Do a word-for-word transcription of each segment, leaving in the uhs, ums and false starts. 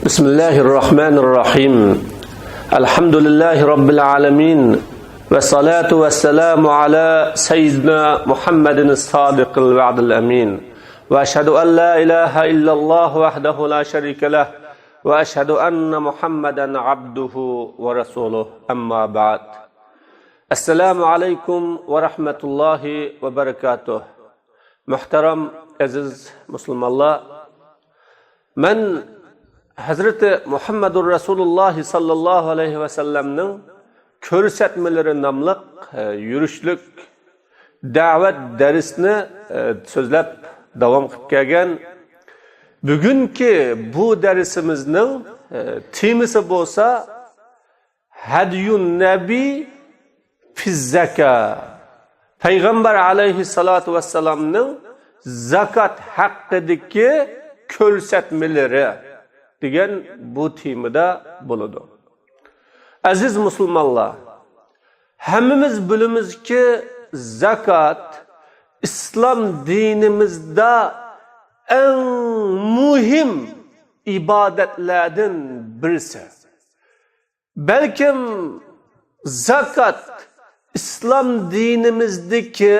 بسم الله الرحمن الرحيم. الحمد لله رب العالمين. والصلاة والسلام على سيدنا محمد الصادق الوعد الأمين. وأشهد أن لا إله إلا الله وحده لا شريك له. وأشهد أن محمدا عبده ورسوله. أما بعد. السلام عليكم ورحمة الله وبركاته. مۇھتەرەم ئەزىز مۇسۇلمانلار، مەن ھەزرىتى مۇھەممەدۇر رەسۇلۇللاھ ساللاللاھۇ ئەلەيھى ۋەسەللەمنىڭ كۆرسەتمىلىرى ناملىق، ئە، يۈرۈشلۈك دەۋەت دەرسنى، ئە، سۆزلەپ داۋام قىلىپ كەلگەن. بۈگۈنكى بۇ دەرسىمىزنىڭ، ئە، تېمىسى بولسا ھەديۇن نەبى فىززاكا. پەيغەمبەر ئەلەيھىسسالاتۇ ۋەسسالامنىڭ زاكات ھەققىدىكى كۆرسەتمىلىرى دېگەن بۇ تېمىدا بولىدۇ. ئەزىز مۇسۇلمانلار، ھەممىمىز بىلىمىزكى، زاكات ئىسلام دىنىمىزدا ئەڭ مۇھىم ئىبادەتلەردىن بىرسى. بەلكىم زاكات ئىسلام دىنىمىزدىكى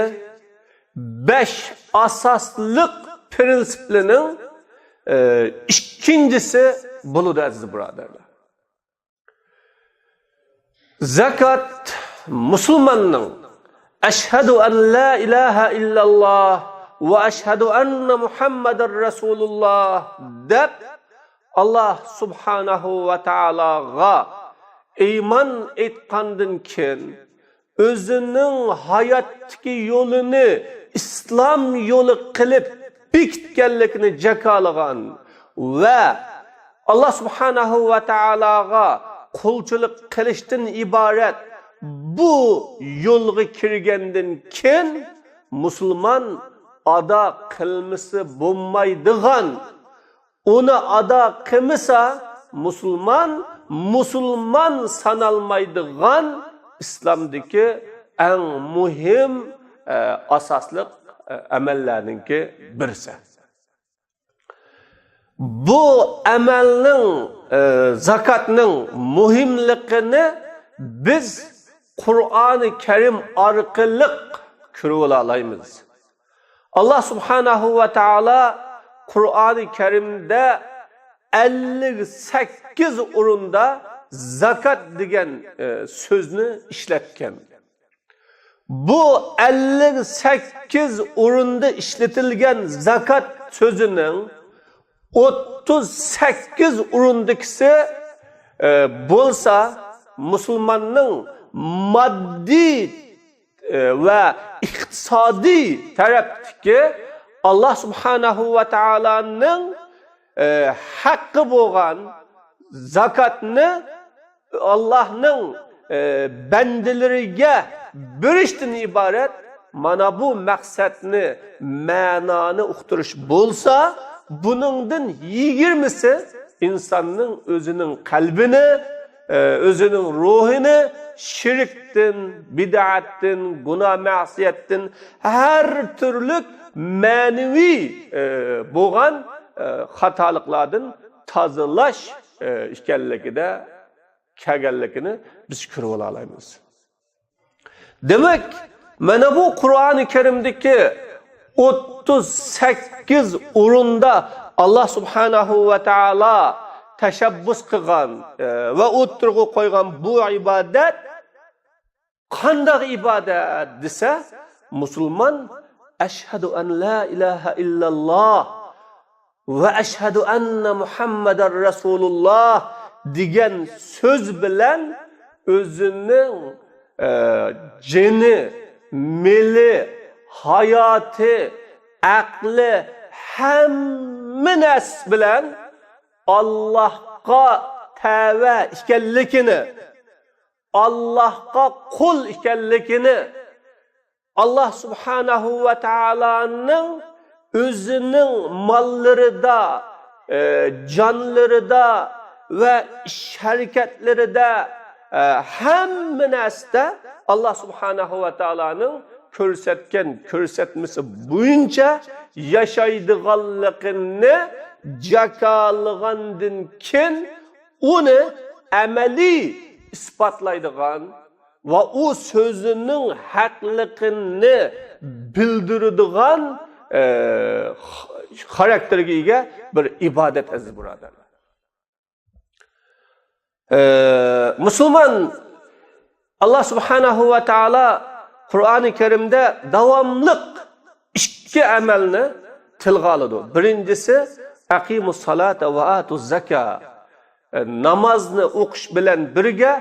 بەش ئاساسلىق پىرىنسىپلىنىڭ، ئە، ئىككىنچىسى بولىدۇ، ئەزىز بۇرادەرلەر. زاكات مۇسۇلماننىڭ «ئەشھەدۇ ئەن لا ئىلاھە ئىللاللاھ ۋە ئەشھەدۇ ئەننە مۇھەممەدەر رەسۇلۇللاھ» دەپ، ئاللاھ سۇبھانەھۇ ۋە تائالاغا ئىمان ئېيتقاندىن كېيىن، ئۆزىنىڭ ھاياتتىكى يولىنى ئىسلام يولى قىلىپ بېكىتكەنلىكىنى جاكارلىغان ۋە ئاللاھ سۇبھانەھۇ ۋە تائالاغا قۇلچىلىق قىلىشتىن ئىبارەت بۇ يولغا كىرگەندىن كېيىن، مۇسۇلمان ئادا قىلمىسا بولمايدىغان، ئۇنى ئادا قىلمىسا، مۇسۇلمان مۇسۇلمان سانالمايدىغان ئىسلامدىكى ئەڭ مۇھىم، ئە، ئاساسلىق، ئە، ئەمەللەرنىڭكى بىرسى. بۇ ئەمەلنىڭ، ئە، زاكاتنىڭ مۇھىملىقىنى بىز قۇرئانى كەرىم ئارقىلىق كۆرۈۋالالايمىز. ئاللاھ سۇبھانەھۇ ۋە تائالا قۇرئانى كەرىمدە ئەللىك سەككىز ئورۇندا زاكات دېگەن، ئە، سۆزنى ئىشلەتكەن. بۇ ئەللىك سەككىز ئورۇندا ئىشلىتىلگەن زاكات سۆزىنىڭ ئوتتۇز سەككىز ئورۇندىكىسى، ئە، بولسا مۇسۇلماننىڭ ماددىي، ئە، ۋە ئىقتىسادىي تەرەپتىكى ئاللاھ سۇبھانەھۇ ۋە تائالانىڭ، ئە، ھەققى بولغان زاكاتنى ئاللاھنىڭ، ئە، بەندىلىرىگە بېرىشتىن ئىبارەت مانا بۇ مەقسەتنى، مەنانى ئۇقتۇرۇش بولسا، بۇنىڭدىن يىگىرمىسى ئىنساننىڭ ئۆزىنىڭ قەلبىنى، ئە، ئۆزىنىڭ روھىنى شىركتىن، بىدئەتتىن، گۇناھ مەسىيەتتىن، ھەر تۈرلۈك مەنىۋى، ئە، بولغان، ئە، خاتالىقلاردىن تازىلاش، ئە، ئىكەنلىكىدە كەلگەنلىكىنى بىز كۆرۈۋالالايمىز. دېمەك، مانا بۇ قۇرئانى كەرىمدىكى ئوتتۇز سەككىز ئورۇندا ئاللاھ سۇبھانەھۇ ۋە تائالا تەشەببۇس قىلغان، ئە، ۋە ئوتتۇرىغا قويغان بۇ ئىبادەت قانداق ئىبادەت دېسە، مۇسۇلمان «ئەشھەدۇ ئەن لا ئىلاھە ئىللاللاھ ۋە ئەشھەدۇ ئەننە مۇھەممەدەر رەسۇلۇللاھ» دېگەن سۆز بىلەن ئۆزىنىڭ، ئە، جېنى، مېلى، ھاياتى، ئەقلى، ھەممە نەرسىسى بىلەن ئاللاھقا تەۋە ئىكەنلىكىنى، ئاللاھقا قۇل ئىكەنلىكىنى، ئاللاھ سۇبھانەھۇ ۋە تائالانىڭ ئۆزىنىڭ ماللىرىدا، ئە، جانلىرىدا ۋە ئىش ھەرىكەتلىرىدە، ئە، ھەممە نەرسىدە ئاللاھ سۇبھانەھۇ ۋە تائالانىڭ كۆرسەتكەن كۆرسەتمىسى بويىچە ياشايدىغانلىقىنى جاكارلىغاندىن كېيىن ئۇنى ئەمەلىي ئىسپاتلايدىغان ۋە ئۇ سۆزىنىڭ ھەقلىقىنى بىلدۈرىدىغان، ئە، خاراكتېرگە ئىگە بىر ئىبادەت، ئەزىز بۇرادەرلەر. ئە، مۇسۇلمان، ئاللا سۇبھانەھۇ ۋە تائالا قۇرئانى كەرىمدە داۋاملىق ئىككى ئەمەلنى تىلغا ئالىدۇ. بىرىنچىسى، «ئەقىمۇس سالاتا ۋە ئاتۇز زاكا». ئە، نامازنى ئوقۇش بىلەن بىرگە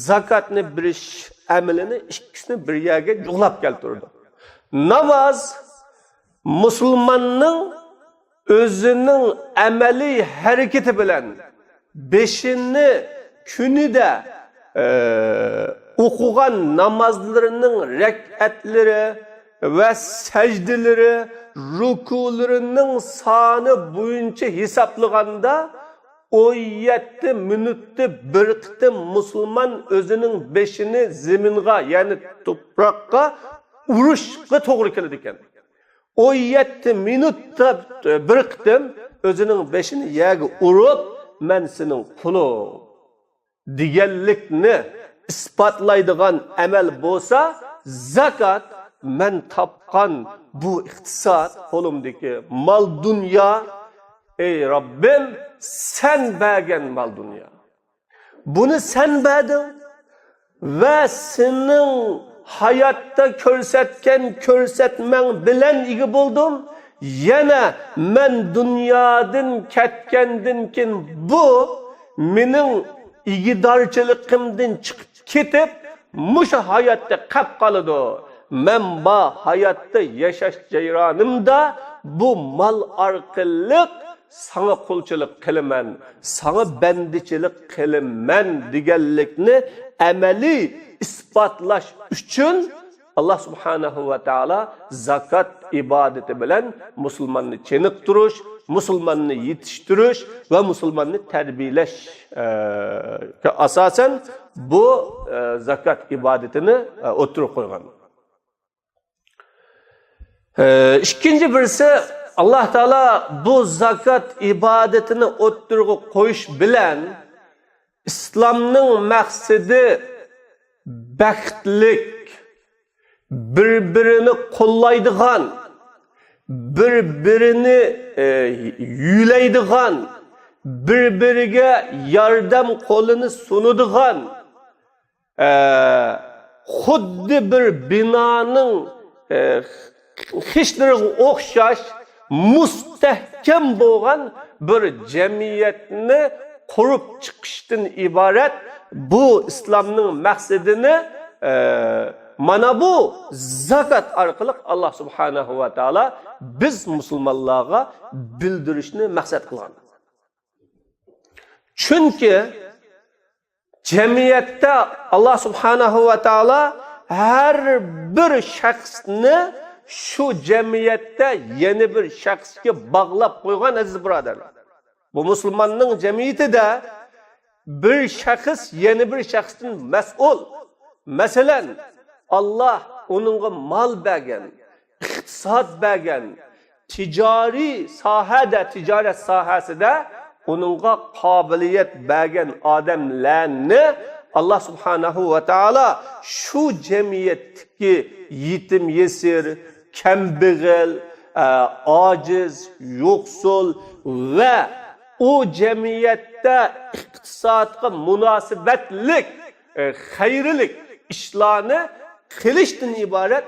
زاكاتنى بېرىش ئەمىلىنى، ئىككىسىنى بىر يەرگە جۇغلاپ كەلتۈرىدۇ. ناماز مۇسۇلماننىڭ ئۆزىنىڭ ئەمەلىي ھەرىكىتى بىلەن بېشىنى كۈنىدە، ئە، ئوقۇغان نامازلىرىنىڭ رەكئەتلىرى ۋە سەجدىلىرى، رۇكۇلىرىنىڭ سانى بويىچە ھېسابلىغاندا، ئون يەتتە مىنۇتتا بىر قېتىم مۇسۇلمان ئۆزىنىڭ بېشىنى زېمىنغا، يەنى تۇپراققا ئۇرۇشقا توغرا كېلىدىكەن. ئون يەتتە مىنۇتتا بىر قېتىم ئۆزىنىڭ بېشىنى يەرگە ئۇرۇپ، «مەن سېنىڭ قۇلۇڭ» دېگەنلىكنى ئىسپاتلايدىغان ئەمەل بولسا، زاكات، مەن تاپقان بۇ ئىقتىساد، قولۇمدىكى مال دۇنيا، ئەي رەببىم، سەن بەرگەن مال دۇنيا. بۇنى سەن بەردىڭ ۋە سېنىڭ ھاياتتا كۆرسەتكەن كۆرسەتمەڭ بىلەن ئىگە بولدۇم. يەنە مەن دۇنيادىن كەتكەندىن كېيىن بۇ مېنىڭ ئىگىدارچىلىقىمدىن چىقىپ كېتىپ، مۇشۇ ھاياتتا قاپ قالىدۇ. مەن بار ھاياتتا ياشاش جەريانىمدا بۇ مال ئارقىلىق ساڭا قۇلچىلىق قىلىمەن، ساڭا بەندىچىلىك قىلىمەن دېگەنلىكنى ئەمەلىي ئىسپاتلاش ئۈچۈن، ئاللا سۇبھانەھۇ ۋە تائالا زاكات ئىبادىتى بىلەن مۇسۇلماننى چېنىقتۇرۇش، مۇسۇلماننى يېتىشتۈرۈش ۋە مۇسۇلماننى تەربىيەلەش، ئە، ئاساسەن بۇ، ئە، زاكات ئىبادىتىنى، ئە، ئوتتۇرىغا قويغان. ئە، ئىككىنچى بىرسى، ئاللا تائالا بۇ زاكات ئىبادىتىنى ئوتتۇرىغا قويۇش بىلەن ئىسلامنىڭ مەقسىتى بەختلىك، بىر-بىرىنى قوللايدىغان، بىر-بىرىنى، ئە، يۆلەيدىغان، بىر-بىرىگە ياردەم قولىنى سۇنىدىغان، ئە، خۇددى بىر بىنانىڭ، ئە، خىشلىرىغا ئوخشاش مۇستەھكەم بولغان بىر جەمئىيەتنى قۇرۇپ چىقىشتىن ئىبارەت بۇ ئىسلامنىڭ مەقسىتىنى، ئە، مانا بۇ زاكات ئارقىلىق ئاللا سۇبھانەھۇ ۋە تائالا بىز مۇسۇلمانلارغا بىلدۈرۈشنى مەقسەت قىلغان. چۈنكى جەمئىيەتتە ئاللا سۇبھانەھۇ ۋە تائالا ھەر بىر شەخسنى شۇ جەمئىيەتتە يەنە بىر شەخسكە باغلاپ قويغان، ئەزىز بۇرادەرلەر. بۇ مۇسۇلماننىڭ جەمئىيىتىدە بىر شەخس يەنە بىر شەخستىن مەسئۇل. مەسىلەن، ئاللا ئۇنىڭغا مال بەرگەن، ئىقتىساد بەرگەن، تىجارىي ساھەدە، تىجارەت ساھەسىدە ئۇنىڭغا قابىلىيەت بەرگەن ئادەملەرنى ئاللا سۇبھانەھۇ ۋە تائالا شۇ جەمئىيەتتىكى يېتىم يېسىر، كەمبەغەل، ئە، ئاجىز، يوقسۇل ۋە ئۇ جەمئىيەتتە ئىقتىسادقا مۇناسىۋەتلىك، ئە، خەيرلىك ئىشلارنى قىلىشتىن ئىبارەت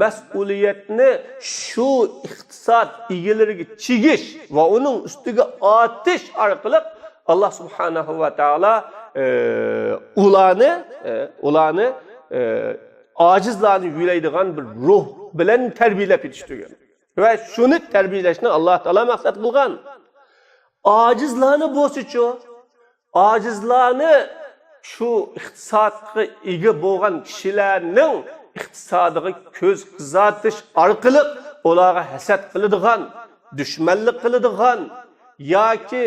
مەسئۇلىيەتنى شۇ ئىقتىساد ئىگىلىرىگە چىگىش ۋە ئۇنىڭ ئۈستىگە ئارتىش ئارقىلىق ئاللا سۇبھانەھۇ ۋە تائالا، ئە، ئۇلارنى، ئە، ئۇلارنى، ئە، ئاجىزلارنى يۆلەيدىغان بىر روھ بىلەن تەربىيەلەپ يېتىشتۈرگەن. ۋە شۇنى تەربىيەلەشنى ئاللا تائالا مەقسەت قىلغان. ئاجىزلارنى بولسىچۇ؟ ئاجىزلارنى شۇ ئىقتىسادقا ئىگە بولغان كىشىلەرنىڭ ئىقتىسادىغا كۆز قىزارتىش ئارقىلىق ئۇلارغا ھەسەت قىلىدىغان، دۈشمەنلىك قىلىدىغان ياكى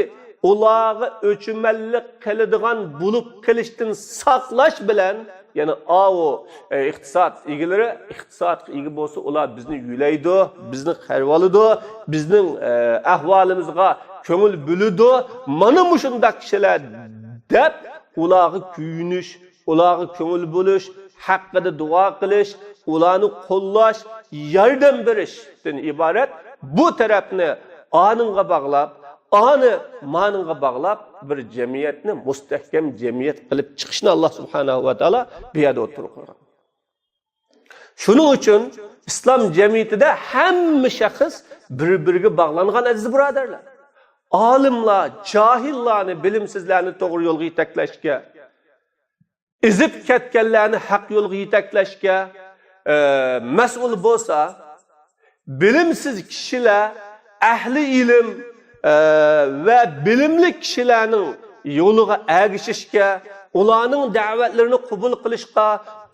ئۇلارغا ئۆچمەنلىك قىلىدىغان بولۇپ قېلىشتىن ساقلاش بىلەن يەنى ئاۋۇ، ئە، ئىقتىساد ئىگىلىرى ئىقتىسادقا ئىگە بولسا، ئۇلار بىزنى يۆلەيدۇ، بىزنى قەرۋالىدۇ، بىزنىڭ، ئە، ئەھۋالىمىزغا كۆڭۈل بۆلىدۇ. مانا مۇشۇنداق كىشىلەر دەپ، ئۇلارغا كۆيۈنۈش، ئۇلارغا كۆڭۈل بۆلۈش، ھەققىدە دۇئا قىلىش، ئۇلارنى قوللاش، ياردەم بېرىشتىن ئىبارەت بۇ تەرەپنى ئانىڭغا باغلاپ، ئانى مانىڭغا باغلاپ، بىر جەمئىيەتنى مۇستەھكەم جەمئىيەت قىلىپ چىقىشنى ئاللا سۇبھانەھۇ ۋە تائالا بۇ يەردە ئوتتۇرىغا قويغان. شۇنىڭ ئۈچۈن ئىسلام جەمئىيىتىدە ھەممە شەخس بىر-بىرىگە باغلانغان، ئەزىز بۇرادەرلەر. ئالىملار جاھىللارنى، بىلىمسىزلەرنى توغرا يولغا يېتەكلەشكە، ئېزىپ كەتكەنلەرنى ھەق يولغا يېتەكلەشكە، ئە، مەسئۇل بولسا، بىلىمسىز كىشىلەر ئەھلى ئىلىم، ئە، ۋە بىلىملىك كىشىلەرنىڭ يولىغا ئەگىشىشكە، ئۇلارنىڭ دەۋەتلىرىنى قوبۇل قىلىشقا،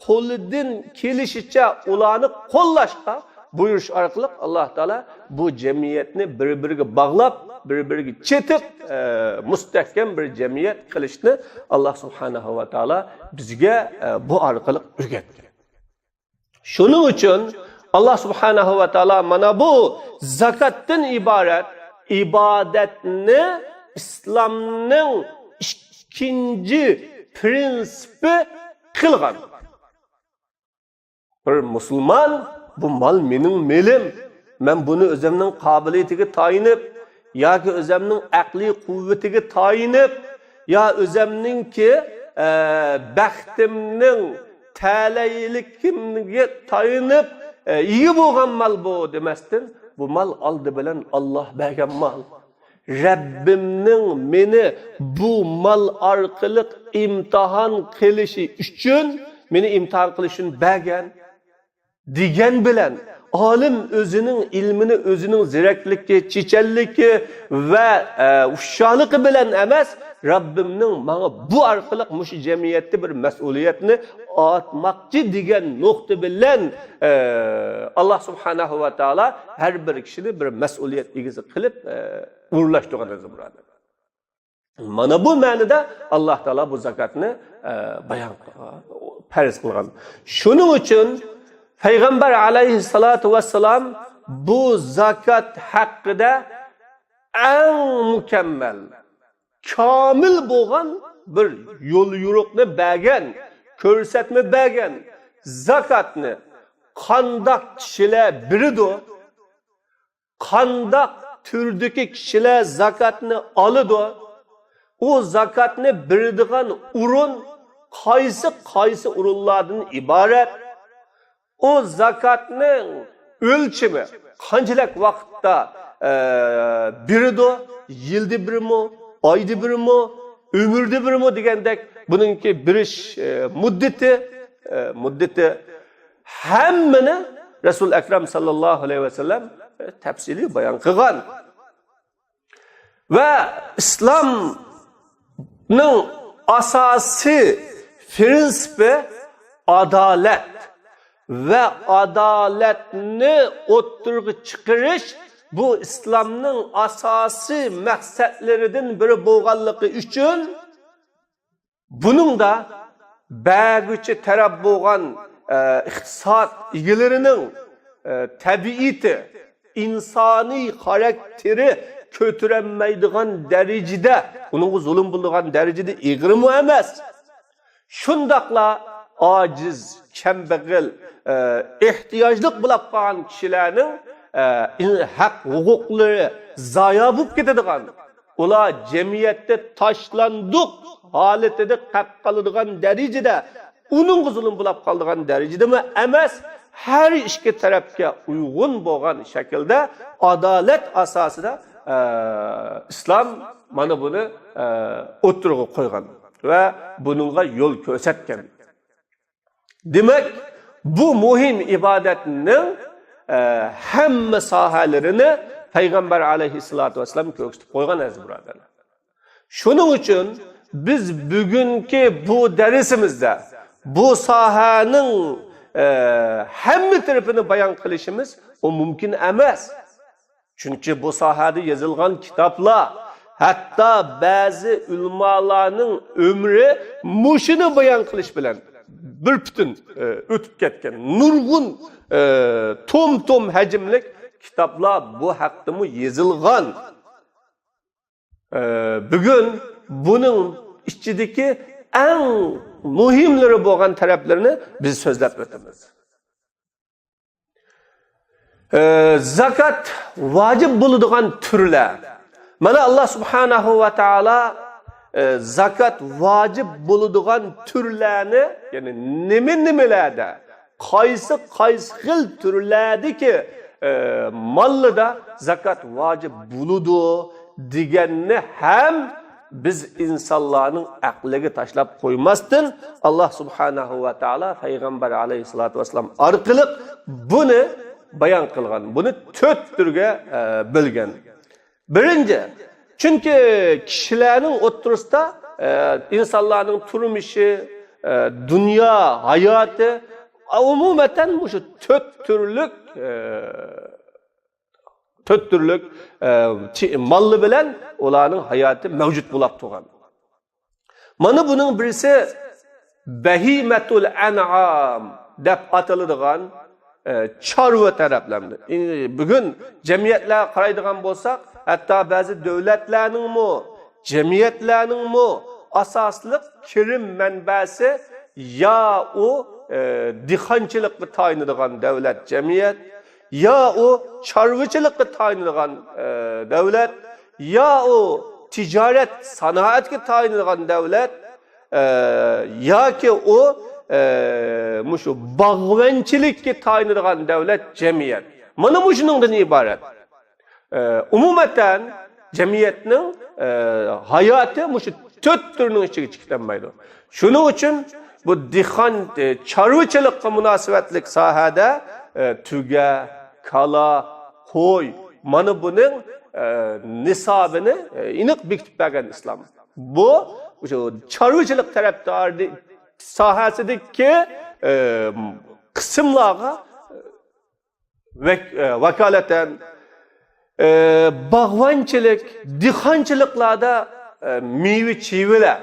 قولىدىن كېلىشىچە ئۇلارنى قوللاشقا بۇيرۇش ئارقىلىق ئاللا تائالا بۇ جەمئىيەتنى بىر-بىرىگە باغلاپ، بىر-بىرىگە چېتىپ، ئە، مۇستەھكەم بىر جەمئىيەت قىلىشنى ئاللا سۇبھانەھۇ ۋە تائالا بىزگە، ئە، بۇ ئارقىلىق ئۆگەتكەن. شۇنىڭ ئۈچۈن ئاللا سۇبھانەھۇ ۋە تائالا مانا بۇ زاكاتتىن ئىبارەت ئىبادەتنى ئىسلامنىڭ ئىككىنچى پرىنسىپى قىلغان. بىر مۇسۇلمان، بۇ مال مېنىڭ مېلىم، مەن بۇنى ئۆزۈمنىڭ قابىلىيىتىگە تايىنىپ ياكى ئۆزۈمنىڭ ئەقلىي قۇۋۋىتىگە تايىنىپ، يا ئۆزۈمنىڭكى، ئە، بەختىمنىڭ تەلەيلىكىمگە تايىنىپ، ئە، ئىگە بولغان مال بۇ دېمەستىن، بۇ مال ئالدى بىلەن ئاللا بەرگەن مال. رەببىمنىڭ مېنى بۇ مال ئارقىلىق ئىمتىھان قىلىشى ئۈچۈن، مېنى ئىمتىھان قىلىش ئۈچۈن بەرگەن دېگەن بىلەن، ئالىم ئۆزىنىڭ ئىلمىنى، ئۆزىنىڭ زېرەكلىكى، چېچەنلىكى ۋە، ئە، ھوشيارلىقى بىلەن ئەمەس، رەببىمنىڭ ماڭا بۇ ئارقىلىق مۇشۇ جەمئىيەتتە بىر مەسئۇلىيەتنى ئارتماقچى دېگەن نۇقتا بىلەن، ئە، ئاللا سۇبھانەھۇ ۋە تائالا ھەر بىر كىشىنى بىر مەسئۇلىيەت ئىگىسى قىلىپ، ئە، ئورۇنلاشتۇرغان، ئەزىز بۇرادەر. مانا بۇ مەنىدە ئاللا تائالا بۇ زاكاتنى، ئە، بايان قىلغان، پەرز قىلغان. شۇنىڭ ئۈچۈن پەيغەمبەر ئەلەيھىسسالاتۇ ۋەسسالام بۇ زاكات ھەققىدە ئەڭ مۇكەممەل، كامىل بولغان بىر يول يورۇقنى بەرگەن، كۆرسەتمە بەرگەن. زاكاتنى قانداق كىشىلەر بېرىدۇ؟ قانداق تۈردىكى كىشىلەر زاكاتنى ئالىدۇ؟ ئۇ زاكاتنى بېرىدىغان ئورۇن قايسى، قايسى ئورۇنلاردىن ئىبارەت؟ ئۇ زاكاتنىڭ ئۆلچىمى قانچىلىك ۋاقىتتا، ئە، بېرىدۇ؟ يىلدا بىرمۇ، ئايدا بىرمۇ، ئۆمۈردە بىرمۇ دېگەندەك بۇنىڭكى بېرىش، ئە، مۇددىتى، ئە، مۇددىتى ھەممىنى رەسۇل ئەكرەم ساللاللاھۇ ئەلەيھى ۋەسەللەم تەپسىلىي بايان قىلغان. ۋە ئىسلامنىڭ ئاساسىي پرىنسىپى ئادالەت ۋە ئادالەتنى ئوتتۇرىغا چىقىرىش، بۇ ئىسلامنىڭ ئاساسىي مەقسەتلىرىدىن بىرى بولغانلىقى ئۈچۈن، بۇنىڭدا بەرگۈچى تەرەپ بولغان، ئە، ئىقتىساد ئىگىلىرىنىڭ، ئە، تەبىئىتى، ئىنسانىي خاراكتېرى كۆتۈرەلمەيدىغان دەرىجىدە، ئۇنىڭغا زۇلۇم بولىدىغان دەرىجىدە ئېغىرمۇ ئەمەس. شۇنداقلا ئاجىز، كەمبەغەل، ئە، ئېھتىياجلىق بولاپ قالغان كىشىلەرنىڭ، ئە، ھەق ھوقۇقلىرى زايا بولۇپ كېتىدىغان، ئۇلار جەمئىيەتتە تاشلاندۇق ھالىتىدە قېلىپ قالىدىغان دەرىجىدە، ئۇنىڭغا زۇلۇم بولاپ قالىدىغان دەرىجىدىمۇ ئەمەس، ھەر ئىككى تەرەپكە ئۇيغۇن بولغان شەكىلدە ئادالەت ئاساسىدا، ئە، ئىسلام مانا بۇنى، ئە، ئوتتۇرىغا قويغان ۋە بۇنىڭغا يول كۆرسەتكەن. دېمەك، بۇ مۇھىم ئىبادەتنىڭ، ئە، ھەممە ساھەلىرىنى پەيغەمبەر ئەلەيھىسسالاتۇ ۋەسسالام كۆرسىتىپ قويغان، ئەزىز بۇرادەرلەر. شۇنىڭ ئۈچۈن بىز بۈگۈنكى بۇ دەرسىمىزدە بۇ ساھەنىڭ، ئە، ھەممە تەرىپىنى بايان قىلىشىمىز ئۇ مۇمكىن ئەمەس. چۈنكى بۇ ساھەدە يېزىلغان كىتابلار، ھەتتا بەزى ئۆلىمالارنىڭ ئۆمرى مۇشۇنى بايان قىلىش بىلەن، بىر پۈتۈن، ئە، ئۆتۈپ كەتكەن نۇرغۇن، ئە، توم-توم ھەجىملىك كىتابلار بۇ ھەقتىمۇ يېزىلغان. ئە، بۈگۈن بۇنىڭ ئىچىدىكى ئەڭ مۇھىملىرى بولغان تەرەپلىرىنى بىز سۆزلەپ ئۆتىمىز. ئە، زاكات ۋاجىپ بولىدىغان تۈرلەر. مانا، ئاللا سۇبھانەھۇ ۋە تائالا، ئە، زاكات ۋاجىپ بولىدىغان تۈرلەرنى، يەنى نېمە-نېمىلەردە، قايسى-قايسى خىل تۈرلەردىكى، ئە، ماللىدا زاكات ۋاجىپ بولىدۇ دېگەننى ھەم بىز ئىنسانلارنىڭ ئەقلىگە تاشلاپ قويماستىن، ئاللا سۇبھانەھۇ ۋە تائالا پەيغەمبەر ئەلەيھىسسالاتۇ ۋەسسالام ئارقىلىق بۇنى بايان قىلغان، بۇنى تۆت تۈرگە، ئە، بۆلگەن. بىرىنچى، چۈنكى كىشىلەرنىڭ ئوتتۇرىسىدا، ئە، ئىنسانلارنىڭ تۇرمۇشى، ئە، دۇنيا ھاياتى، ئومۇمەن مۇشۇ تۆت تۈرلۈك، ئە، تۆت تۈرلۈك، ئە، چى-، ماللى بىلەن ئۇلارنىڭ ھاياتى مەۋجۇت بولاپ تۇرغان. مانا بۇنىڭ بىرسى بەھىمەتۇل ئەنئام دەپ ئاتىلىدىغان، ئە، چارۋا تەرەپلەمدە. ئى، بۈگۈن جەمئىيەتلەرگە قارايدىغان بولساق، ھەتتا بەزى دۆلەتلەرنىڭمۇ، جەمئىيەتلەرنىڭمۇ ئاساسلىق كىرىم مەنبەسى يا ئۇ، ئە، دېھقانچىلىققا تايىنىدىغان دۆلەت، جەمئىيەت، يا ئۇ چارۋىچىلىققا تايىنىدىغان، ئە، دۆلەت، يا ئۇ تىجارەت، سانائەتكە تايىنىدىغان دۆلەت، ئە، ياكى ئۇ، ئە، مۇشۇ باغۋەنچىلىككە تايىنىدىغان دۆلەت، جەمئىيەت. مانا مۇشۇنىڭدىن ئىبارەت. ئە، ئومۇمەن جەمئىيەتنىڭ، ئە، ھاياتى مۇشۇ تۆت تۈرنىڭ ئىچىگە چېكىتەلمەيدۇ. شۇنىڭ ئۈچۈن بۇ دېھقان، ئە، چارۋىچىلىققا مۇناسىۋەتلىك ساھەدە، ئە، تۆگە، كالا، قوي، مانا بۇنىڭ، ئە، نىسابىنى، ئە، ئېنىق بېكىتىپ بەرگەن ئىسلام. بۇ، شۇ چارۋىچىلىق تەرەپدارى ساھەسىدىكى، ئە، قىسىملارغا ۋەك-، ئە، ۋاكالىتەن، ئە، باغۋەنچىلىك، دېھقانچىلىقلاردا، ئە، مېۋە-چېۋىلەر،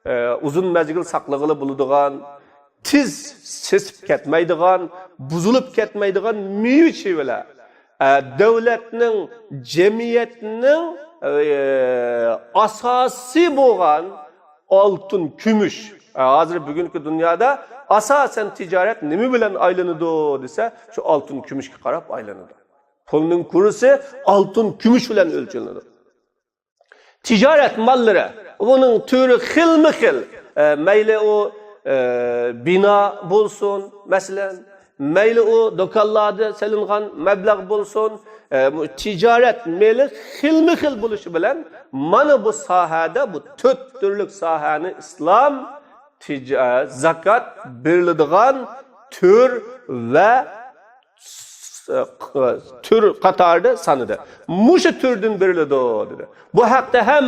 ئە، ئۇزۇن مەزگىل ساقلىغىلى بولىدىغان، تېز سېسىپ كەتمەيدىغان، بۇزۇلۇپ كەتمەيدىغان مېۋە-چېۋىلەر. ئە، دۆلەتنىڭ، جەمئىيەتنىڭ، ئە، ئاساسىي بولغان ئالتۇن، كۈمۈش. ئە، ھازىر بۈگۈنكى دۇنيادا ئاساسەن تىجارەت نېمە بىلەن ئايلىنىدۇ دېسە، شۇ ئالتۇن، كۈمۈشكە قاراپ ئايلىنىدۇ. پۇلنىڭ كۇرسى ئالتۇن، كۈمۈش بىلەن ئۆلچىنىدۇ. تىجارەت ماللىرى، ئۇنىڭ تۈرى خىلمۇ خىل. ئە، مەيلى ئۇ، ئە، بىنا بولسۇن، مەسىلەن، مەيلى ئۇ دۇكانلاردا سېلىنغان مەبلەغ بولسۇن، ئە، بۇ تىجارەت مېلى خىلمۇ خىل بولۇشى بىلەن، مانا بۇ ساھەدە، بۇ تۆت تۈرلۈك ساھەنى ئىسلام تىج-، ئە، زاكات بېرىلىدىغان تۈر ۋە تۈر قاتارىدا سانىدى. مۇشۇ تۈردىن بېرىلىدۇ، دېدى. بۇ ھەقتە ھەم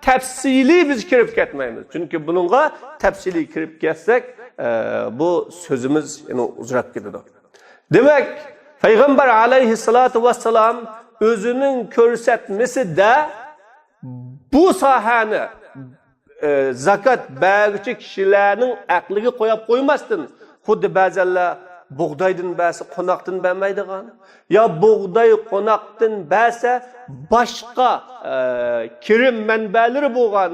تەپسىلىي بىز كىرىپ كەتمەيمىز. چۈنكى بۇنىڭغا تەپسىلىي كىرىپ كەتسەك، ئە، بۇ سۆزىمىز يەنە ئۇزىراپ كېتىدۇ. دېمەك، پەيغەمبەر ئەلەيھىسسالاتۇ ۋەسسالام ئۆزىنىڭ كۆرسەتمىسىدە بۇ ساھەنى، ئە، زاكات بەرگۈچى كىشىلەرنىڭ ئەقلىگە قويۇپ قويماستىن، خۇددى بەزەنلەر بۇغدايدىن بەرسە قوناقتىن بەرمەيدىغان، يا بۇغداي قوناقتىن بەرسە باشقا، ئە، كىرىم مەنبەلىرى بولغان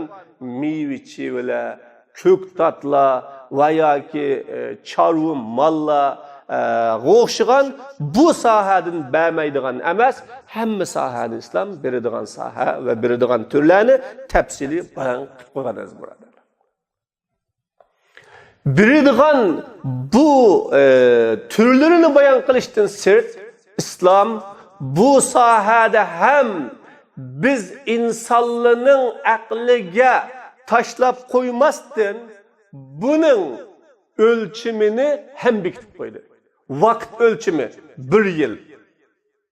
مېۋە-چېۋىلەر، كۆكتاتلار ۋە ياكى، ئە، چارۋا ماللار، ئە، غا ئوخشىغان بۇ ساھەدىن بەرمەيدىغان ئەمەس، ھەممە ساھەنى ئىسلام بېرىدىغان ساھە ۋە بېرىدىغان تۈرلەرنى تەپسىلىي بايان قىلىپ قويغان ئەزىز بۇرادەرلەر. بېرىدىغان بۇ، ئە، تۈرلىرىنى بايان قىلىشتىن سىرت، ئىسلام بۇ ساھەدە ھەم بىز ئىنسانلارنىڭ ئەقلىگە تاشلاپ قويماستىن، بۇنىڭ ئۆلچىمىنى ھەم بېكىتىپ قويدى. ۋاقىت ئۆلچىمى بىر يىل.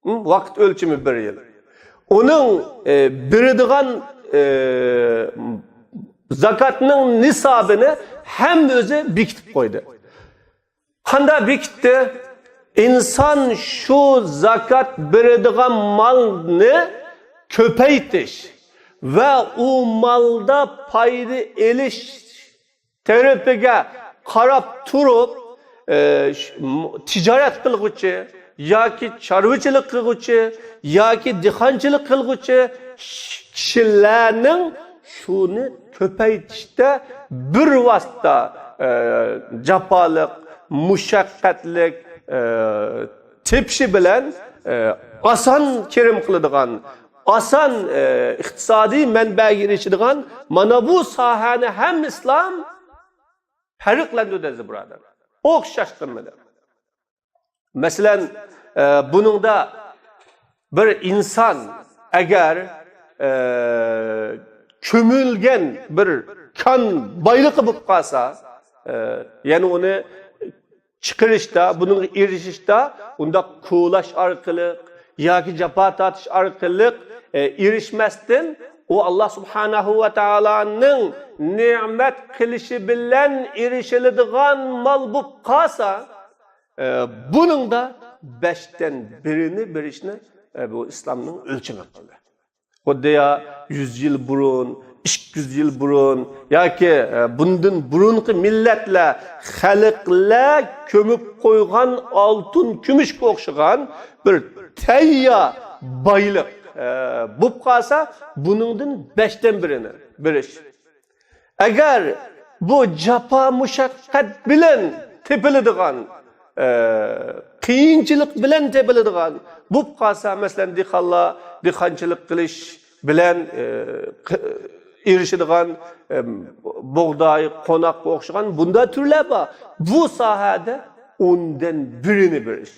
ھە، ۋاقىت ئۆلچىمى بىر يىل. ئۇنىڭ، ئە، بېرىدىغان، ئە، زاكاتنىڭ نىسابىنى ھەم ئۆزى بېكىتىپ قويدى. قانداق بېكىتتى؟ ئىنسان شۇ زاكات بېرىدىغان مالنى كۆپەيتىش ۋە ئۇ مالدا پايدا ئېلىش تەرىپىگە قاراپ تۇرۇپ، ئە، ش-، م-، تىجارەت قىلغۇچى ياكى چارۋىچىلىق قىلغۇچى ياكى دېھقانچىلىق قىلغۇچى ش-، كىشىلەرنىڭ شۇنى كۆپەيتىشتە بىر ۋاسىتە، ئە، جاپالىق، مۇشەققەتلىك، ئە، تېپىشى بىلەن، ئە، ئاسان كىرىم قىلىدىغان، ئاسان، ئە، ئىقتىسادىي مەنبەگە ئېرىشىدىغان مانا بۇ ساھەنى ھەم ئىسلام پەرقلەندۈردى ئەزىز بۇرادەرلەر. ئوخشاش قىلمىدى. مەسىلەن، ئە، بۇنىڭدا بىر ئىنسان ئەگەر، ئە، كۆمۈلگەن بىر كان بايلىقى بولۇپ قالسا، ئە، يەنى ئۇنى چىقىرىشتا، بۇنىڭغا ئېرىشىشتا ئۇنداق كولاش ئارقىلىق ياكى جاپا تارتىش ئارقىلىق، ئە، ئېرىشمەستىن، ئۇ ئاللا سۇبھانەھۇ ۋە تائالانىڭ نېمەت قىلىشى بىلەن ئېرىشىلىدىغان مال بولۇپ قالسا، ئە، بۇنىڭدا بەشتىن بىرىنى بېرىشنى، ئە، بۇ ئىسلامنىڭ ئۆلچىمى قىلدى. خۇددى يا يۈز يىل بۇرۇن، ئىككى يۈز يىل بۇرۇن ياكى، ئە، بۇندىن بۇرۇنقى مىللەتلەر، خەلقلەر كۆمۈپ قويغان ئالتۇن، كۈمۈشكە ئوخشىغان بىر تەييار بايلىق، ئە، بولۇپ قالسا، بۇنىڭدىن بەشتىن بىرىنى بېرىش. ئەگەر بۇ جاپا مۇشەققەت بىلەن تېپىلىدىغان، ئە، قىيىنچىلىق بىلەن تېپىلىدىغان بولۇپ قالسا، مەسىلەن، دېھقانلار دېھقانچىلىق قىلىش بىلەن، ئە، ق-، ئېرىشىدىغان، ئە، بۇغداي، قوناققا ئوخشىغان بۇنداق تۈرلەر بار. بۇ ساھەدە ئوندىن بىرىنى بېرىش.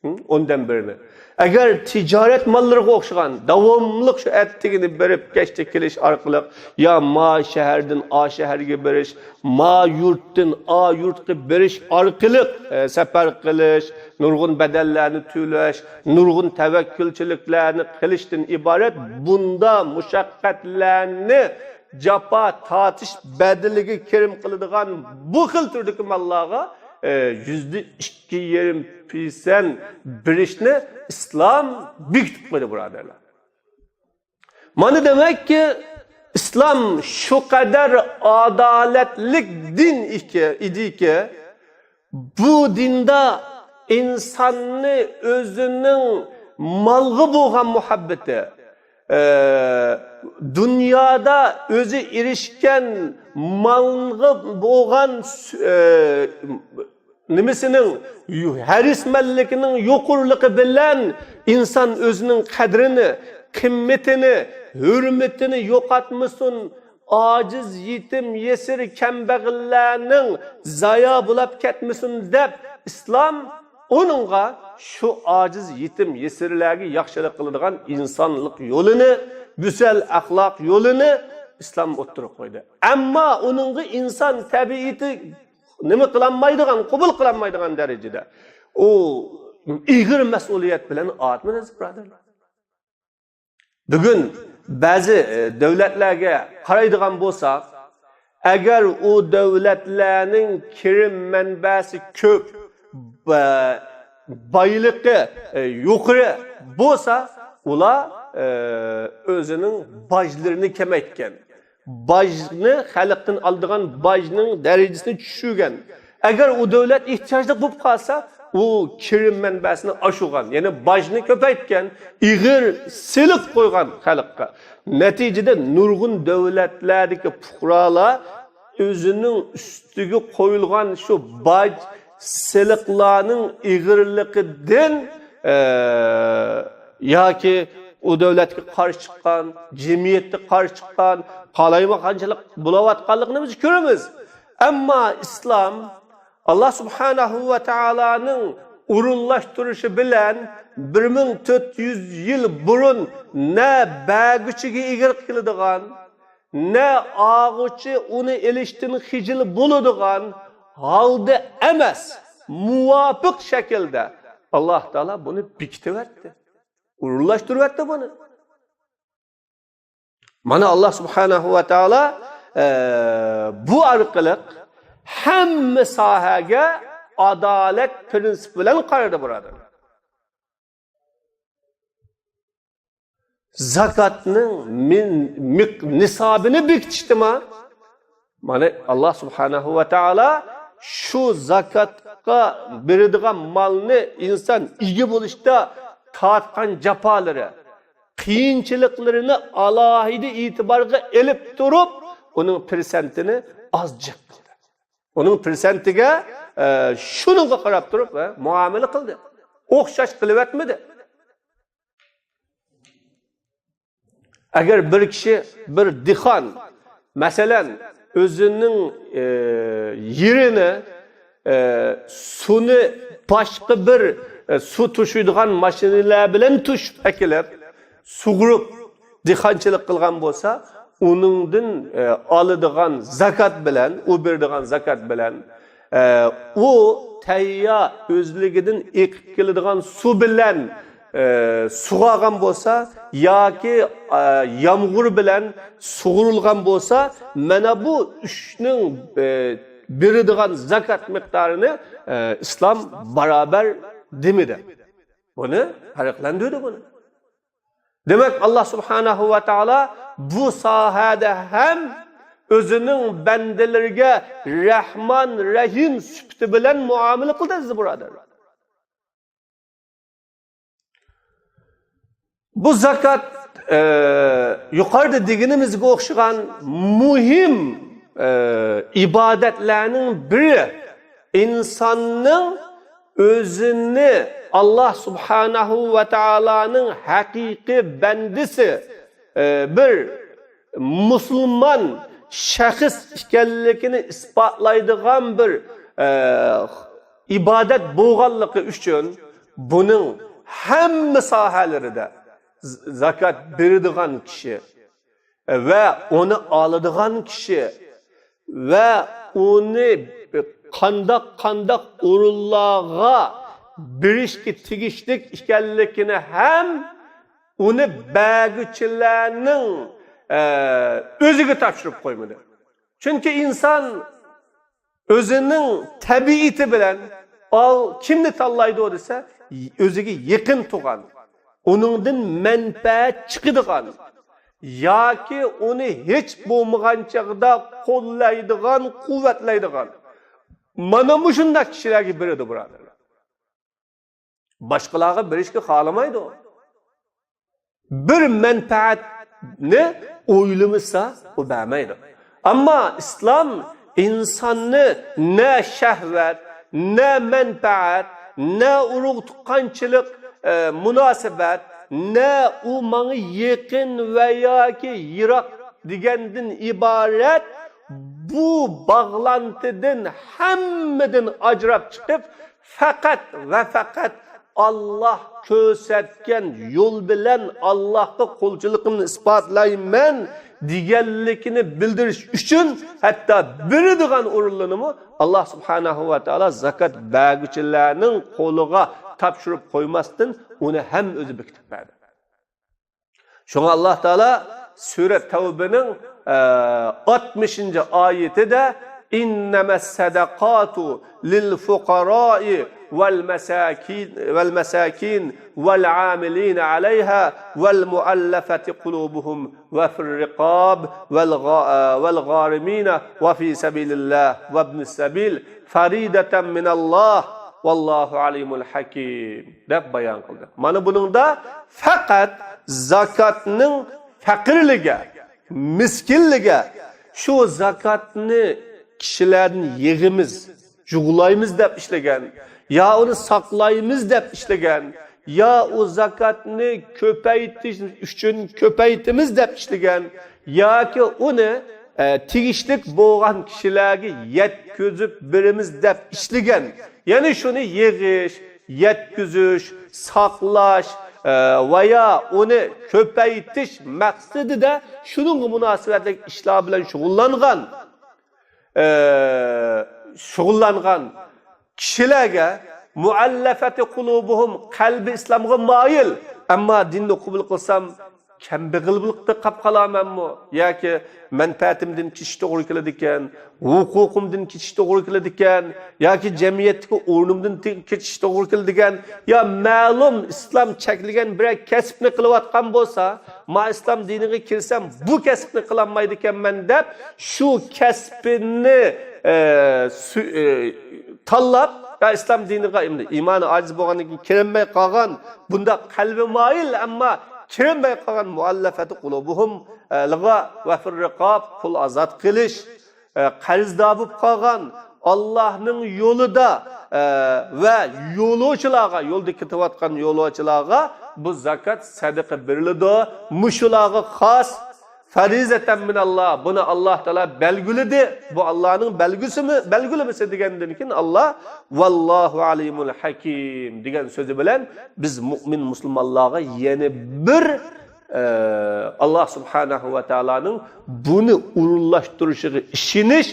ھە؟ ئوندىن بىرىنى. ئەگەر تىجارەت ماللىرىغا ئوخشىغان، داۋاملىق شۇ ئەتىگىنى بېرىپ، كەچتە كېلىش ئارقىلىق، يا ما شەھەردىن ئا شەھەرگە بېرىش، ما يۇرتتىن ئا يۇرتقا بېرىش ئارقىلىق، ئە، سەپەر قىلىش، نۇرغۇن بەدەللەرنى تۆلەش، نۇرغۇن تەۋەككۈلچىلىكلەرنى قىلىشتىن ئىبارەت بۇندا مۇشەققەتلەرنى، جاپا تارتىش بەدىلىگە كىرىم قىلىدىغان بۇ خىل تۈردىكى ماللارغا، ئە، يۈزدە ئىككى يېرىم پىرسەنت بېرىشنى ئىسلام بېكىتىپ قويدى، بۇرادەرلەر. مانا دېمەككى، ئىسلام شۇ قەدەر ئادالەتلىك دىن ئىكەن، ئىدىكى، بۇ دىندا ئىنساننى ئۆزىنىڭ مالغا بولغان مۇھەببىتى، ئە، دۇنيادا ئۆزى ئېرىشكەن مالغا بولغان سۈ-، ئە، نېمىسىنىڭ، ھەرىسمەنلىكىنىڭ يۇقىرىلىقى بىلەن ئىنسان ئۆزىنىڭ قەدرىنى، قىممىتىنى، ھۆرمىتىنى يوقاتمىسۇن، ئاجىز، يېتىم، يېسىر، كەمبەغەللەرنىڭ زايا بولاپ كەتمىسۇن دەپ، ئىسلام ئۇنىڭغا شۇ ئاجىز، يېتىم، يېسىرلەرگە ياخشىلىق قىلىدىغان ئىنسانلىق يولىنى، گۈزەل ئەخلاق يولىنى ئىسلام ئوتتۇرىغا قويدى. ئەمما ئۇنىڭغا ئىنسان تەبىئىتى نېمە قىلالمايدىغان، قوبۇل قىلالمايدىغان دەرىجىدە ئۇ ئېغىر مەسئۇلىيەت بىلەن ئارتمىدى، بۇرادەرلەر. بۈگۈن بەزى، ئە، دۆلەتلەرگە قارايدىغان بولساق، ئەگەر ئۇ دۆلەتلەرنىڭ كىرىم مەنبەسى كۆپ، با-، بايلىقى، ئە، يۇقىرى بولسا، ئۇلار، ئە، ئۆزىنىڭ باجلىرىنى كېمەيتكەن. باجنى، خەلقتىن ئالىدىغان باجنىڭ دەرىجىسىنى چۈشۈرگەن. ئەگەر ئۇ دۆلەت ئېھتىياجلىق بولۇپ قالسا، ئۇ كىرىم مەنبەسىنى ئاشۇرغان، يەنى باجنى كۆپەيتكەن، ئېغىر سېلىق قويغان خەلققە. نەتىجىدە نۇرغۇن دۆلەتلەردىكى پۇقرالار ئۆزىنىڭ ئۈستىگە قويۇلغان شۇ باج، سېلىقلارنىڭ ئېغىرلىقىدىن، ئە، ياكى ئۇ دۆلەتكە قارشى چىققان، جەمئىيەتكە قارشى چىققان، قالايمىقانچىلىق بولۇۋاتقانلىقىنى بىز كۆرىمىز. ئەمما ئىسلام، ئاللا سۇبھانەھۇ ۋە تائالانىڭ ئورۇنلاشتۇرۇشى بىلەن بىر مىڭ تۆت يۈز يىل بۇرۇن نە بەرگۈچىگە ئېغىر كېلىدىغان، نە ئالغۇچى ئۇنى ئېلىشتىن خىجىل بولىدىغان ھالدا ئەمەس، مۇۋاپىق شەكىلدە ئاللا تائالا بۇنى بېكىتىۋەتتى، ئورۇنلاشتۇرۇۋەتتى بۇنى. مانا، ئاللا سۇبھانەھۇ ۋە تائالا، ئە، بۇ ئارقىلىق ھەممە ساھەگە ئادالەت پىرىنسىپى بىلەن قارىدى، بۇرادەرلەر. زاكاتنىڭ مىن-، مىق-، نىسابىنى بېكىتىشتىمۇ، مانا، ئاللا سۇبھانەھۇ ۋە تائالا شۇ زاكاتقا بېرىدىغان مالنى ئىنسان ئىگە بولۇشتا تارتقان جاپالىرى، قىيىنچىلىقلىرىنى ئالاھىدە ئېتىبارغا ئېلىپ تۇرۇپ، ئۇنىڭ پىرسەنتىنى ئاز جىق قىلدى. ئۇنىڭ پىرسەنتىگە، ئە، شۇنىڭغا قاراپ تۇرۇپ، ئە، مۇئامىلە قىلدى. ئوخشاش قىلىۋەتمىدى. ئەگەر بىر كىشى، بىر دېھقان، مەسىلەن، ئۆزىنىڭ، ئە، يېرىنى، ئە، سۇنى باشقا بىر، ئە، سۇ توشۇيدىغان ماشىنىلار بىلەن توشۇپ ئەكېلىپ، سۇغۇرۇپ دېھقانچىلىق قىلغان بولسا، ئۇنىڭدىن، ئە، ئالىدىغان زاكات بىلەن، ئۇ بېرىدىغان زاكات بىلەن، ئە، ئۇ تەييار ئۆزلۈكىدىن ئېقىپ كېلىدىغان سۇ بىلەن، ئە، سۇغارغان بولسا ياكى، ئە، يامغۇر بىلەن سۇغۇرۇلغان بولسا، مانا بۇ ئۈچنىڭ، ئە، بېرىدىغان زاكات مىقدارىنى، ئە، ئىسلام بارابەر دېمىدى. بۇنى پەرقلەندۈردى بۇنى. دېمەك، ئاللا سۇبھانەھۇ ۋە تائالا بۇ ساھەدە ھەم ئۆزىنىڭ بەندىلىرىگە رەھمان، رەھىم سۈپىتى بىلەن مۇئامىلە قىلدى، ئەزىز بۇرادەرلەر. بۇ زاكات، ئە، يۇقىرىدا دېگىنىمىزگە ئوخشىغان مۇھىم، ئە، ئىبادەتلەرنىڭ بىرى. ئىنساننىڭ ئۆزىنى ئاللا سۇبھانەھۇ ۋە تائالانىڭ ھەقىقىي بەندىسى، ئە، بىر مۇسۇلمان شەخس ئىكەنلىكىنى ئىسپاتلايدىغان بىر، ئە، ئىبادەت بولغانلىقى ئۈچۈن بۇنىڭ ھەممە ساھەلىرىدە ز-، زاكات بېرىدىغان كىشى ۋە ئۇنى ئالىدىغان كىشى ۋە ئۇنى قانداق، قانداق ئورۇنلارغا بېرىشكە تېگىشلىك ئىكەنلىكىنى ھەم ئۇنى بەرگۈچىلەرنىڭ، ئە، ئۆزىگە تاپشۇرۇپ قويمىدى. چۈنكى ئىنسان ئۆزىنىڭ تەبىئىتى بىلەن ئال-، كىمنى تاللايدۇ دېسە، ئۆزىگە يېقىن تۇرغان، ئۇنىڭدىن مەنپەئەت چىقىدىغان ياكى ئۇنى ھېچ بولمىغان چاغدا قوللايدىغان، قۇۋۋەتلەيدىغان، مانا مۇشۇنداق كىشىلەرگە بېرىدۇ، بۇرادەرلەر. باشقىلارغا بېرىشكە خالىمايدۇ. بىر مەنپەئەتنى ئويلىمىسا، ئۇ بەرمەيدۇ. ئەمما ئىسلام ئىنساننى نە شەھۋەت، نە مەنپەئەت، نە ئۇرۇق-تۇغقانچىلىق، ئە، مۇناسىۋەت، نە ئۇ ماڭا يېقىن ۋە ياكى يىراق دېگەندىن ئىبارەت بۇ باغلانتىدىن ھەممىدىن ئاجراپ چىقىپ، پەقەت ۋە پەقەت ئاللاھ كۆرسەتكەن يول بىلەن ئاللاھقا قۇلچىلىقىمنى ئىسپاتلايمەن دېگەنلىكىنى بىلدۈرۈش ئۈچۈن، ھەتتا بېرىدىغان ئورۇنلىرىنىمۇ ئاللاھ سۇبھانەھۇ ۋە تائالا زاكات بەرگۈچىلەرنىڭ قولىغا تاپشۇرۇپ قويماستىن، ئۇنى ھەم ئۆزى بېكىتىپ بەردى. شۇڭا ئاللاھ تائالا سۈرە تەۋبىنىڭ، ئە، ئاتمىشىنچى ئايىتىدە، إنما الصدقات للفقراء والمساكين، والمساكين والعاملين عليها والمؤلفة قلوبهم وفي الرقاب والغا-، والغارمين وفي سبيل الله وابن السبيل فريضة من الله والله عليم حكيم، دەپ بايان قىلدى. مانا بۇنىڭدا پەقەت زاكاتنىڭ پەقىرلىكى، مىسكىنلىكى، شۇ زاكاتنى كىشىلەردىن يىغىمىز، جۇغلايمىز دەپ ئىشلىگەن، يا ئۇنى ساقلايمىز دەپ ئىشلىگەن، يا ئۇ زاكاتنى كۆپەيتىش ئۈچۈن كۆپەيتىمىز دەپ ئىشلىگەن، ياكى ئۇنى، ئە، تېگىشلىك بولغان كىشىلەرگە يەتكۈزۈپ بېرىمىز دەپ ئىشلىگەن. يەنى شۇنى يىغىش، يەتكۈزۈش، ساقلاش، ئە، ۋە يا ئۇنى كۆپەيتىش مەقسىتىدە شۇنىڭغا مۇناسىۋەتلىك ئىشلار بىلەن شۇغۇللانغان، ئە، شۇغۇللانغان كىشىلەرگە، مۇئەللەفەتى قۇلۇبۇھۇم، قەلبى ئىسلامغا مايىل، ئەمما دىننى قوبۇل قىلسام، كەمبەغەللىكتە قاپ قالامەنمۇ؟ ياكى مەنپەئەتىمدىن كېچىش توغرا كېلىدىكەن، ھوقۇقۇمدىن كېچىش توغرا كېلىدىكەن، ياكى جەمئىيەتتىكى ئورنۇمدىن تى-، كېچىش توغرا كېلىدىكەن، يا مەلۇم ئىسلام چەكلىگەن بىرەر كەسىپنى قىلىۋاتقان بولسا، ما ئىسلام دىنىغا كىرسەم، بۇ كەسىپنى قىلالمايدىكەنمەن دەپ، شۇ كەسپىنى، ئە، سۈ-، ئە، تاللاپ، يا ئىسلام دىنىغا ئەمدى ئىمانى ئاجىز بولغاندىن كېيىن كىرەلمەي قالغان، بۇنداق قەلبى مايىل، ئەمما كىرەلمەي قالغان مۇئەللەفەتى قۇلۇبۇھۇم، ئە، لىغا ۋە فىر رىقاب، قۇل ئازاد قىلىش، ئە، قەرزدار بولۇپ قالغان، ئاللاھنىڭ يولىدا، ئە، ۋە يولۇچىلارغا، يولدا كېتىۋاتقان يولۇچىلارغا بۇ زاكات، سەدىقە بېرىلىدۇ. مۇشۇلارغا خاس، فەرىزەتەن مىنەللا، بۇنى ئاللاھ تائالا بەلگىلىدى. بۇ ئاللاھنىڭ بەلگىسىمۇ، بەلگىلىمىسى دېگەندىن كېيىن ئاللاھ، ۋاللاھۇ ئەلىمۇل ھەكىم دېگەن سۆزى بىلەن بىز مۇئمىن مۇسۇلمانلارغا يەنە بىر ئە، ئاللاھ سۇبھانەھۇ ۋە تائالانىڭ بۇنى ئورۇنلاشتۇرۇشىغا ئىشىنىش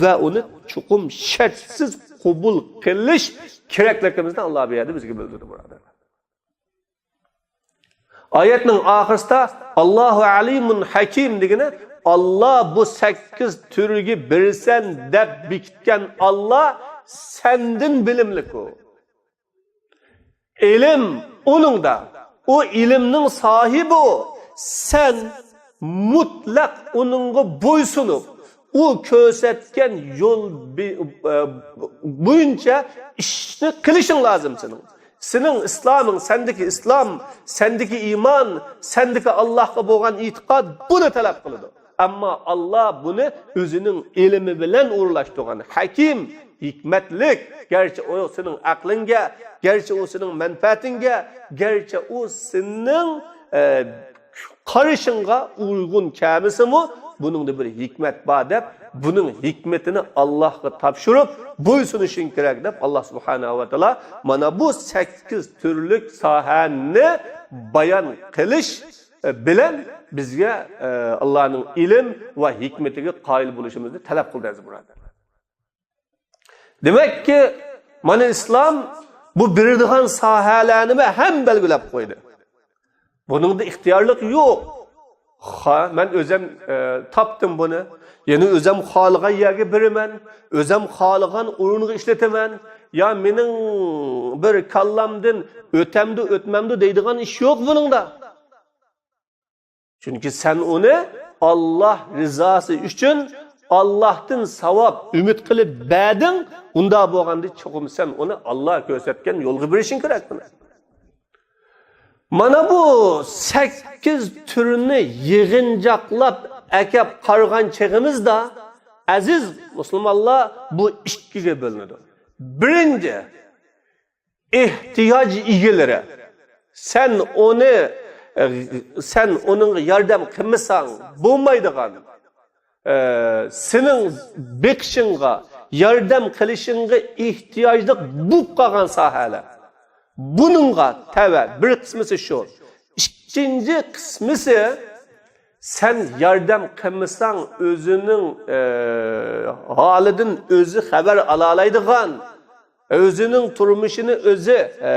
ۋە ئۇنى چوقۇم شەرتسىز قوبۇل قىلىش كېرەكلىكىمىزنى ئاللاھ بۇ يەردە بىزگە بىلدۈردى، بۇرادەرلەر. ئايەتنىڭ ئاخىرىسىدا، «ئاللاھۇ ئەلىمۇن ھەكىم» دېگىنى، ئاللاھ بۇ سەككىز تۈرگە بېرىسەن دەپ بېكىتكەن ئاللاھ سەندىن بىلىملىك ئۇ. ئىلىم ئۇنىڭدا. ئۇ ئىلىمنىڭ ساھىبى ئۇ. سەن مۇتلەق ئۇنىڭغا بويسۇنۇپ، ئۇ كۆرسەتكەن يول بى-، ئە، بويىچە ئىشنى قىلىشىڭ لازىم سېنىڭ. سېنىڭ ئىسلامىڭ، سەندىكى ئىسلام، سەندىكى ئىمان، سەندىكى ئاللاھقا بولغان ئېتىقاد بۇنى تەلەپ قىلىدۇ. ئەمما ئاللاھ بۇنى ئۆزىنىڭ ئىلمى بىلەن ئورۇنلاشتۇرغان. ھەكىم، ھېكمەتلىك. گەرچە ئۇ سېنىڭ ئەقلىڭگە، گەرچە ئۇ سېنىڭ مەنپەئەتىڭگە، گەرچە ئۇ سېنىڭ، ئە، قارىشىڭغا ئۇيغۇن كەلمىسىمۇ، بۇنىڭدا بىر ھېكمەت بار دەپ، بۇنىڭ ھېكمىتىنى ئاللاھقا تاپشۇرۇپ، بويسۇنۇشۇڭ كېرەك دەپ، ئاللاھ سۇبھانەھۇ ۋە تائالا مانا بۇ سەككىز تۈرلۈك ساھەنى بايان قىلىش بىلەن بىزگە، ئە، ئاللانىڭ ئىلىم ۋە ھېكمىتىگە قايىل بولۇشىمىزنى تەلەپ قىلدى، ئەزىز بۇرادەرلەر. دېمەككى، مانا ئىسلام بۇ بېرىدىغان ساھەلەرنىمۇ ھەم بەلگىلەپ قويدى. بۇنىڭدا ئىختىيارلىق يوق. خا-، مەن ئۆزەم، ئە، تاپتىم بۇنى. يەنە ئۆزەم خالىغان يەرگە بېرىمەن. ئۆزەم خالىغان ئورۇنغا ئىشلىتىمەن. يا مېنىڭ بىر كاللامدىن ئۆتەمدۇ، ئۆتمەمدۇ دەيدىغان ئىش يوق بۇنىڭدا. چۈنكى سەن ئۇنى ئاللاھ رىزاسى ئۈچۈن، ئاللاھتىن ساۋاب ئۈمىد قىلىپ بەردىڭ. ئۇنداق بولغاندا چوقۇم سەن ئۇنى ئاللاھ كۆرسەتكەن يولغا بېرىشىڭ كېرەك بۇنى. مانا بۇ سەككىز تۈرنى يىغىنچاقلاپ ئەكەپ قارىغان چېغىمىزدا، ئەزىز مۇسۇلمانلار، بۇ ئىككىگە بۆلۈنىدۇ. بىرىنچى، ئېھتىياج ئىگىلىرى. سەن ئۇنى، سەن ئۇنىڭغا ياردەم قىلمىساڭ بولمايدىغان، ئە، سېنىڭ بېقىشىڭغا، ياردەم قىلىشىڭغا ئېھتىياجلىق بولۇپ قالغان ساھەلەر. بۇنىڭغا تەۋە بىر قىسمىسى شۇ. ئىككىنچى قىسمىسى، سەن ياردەم قىلمىساڭ، ئۆزىنىڭ، ئە، ھالىدىن ئۆزى خەۋەر ئالالايدىغان، ئۆزىنىڭ تۇرمۇشىنى ئۆزى، ئە،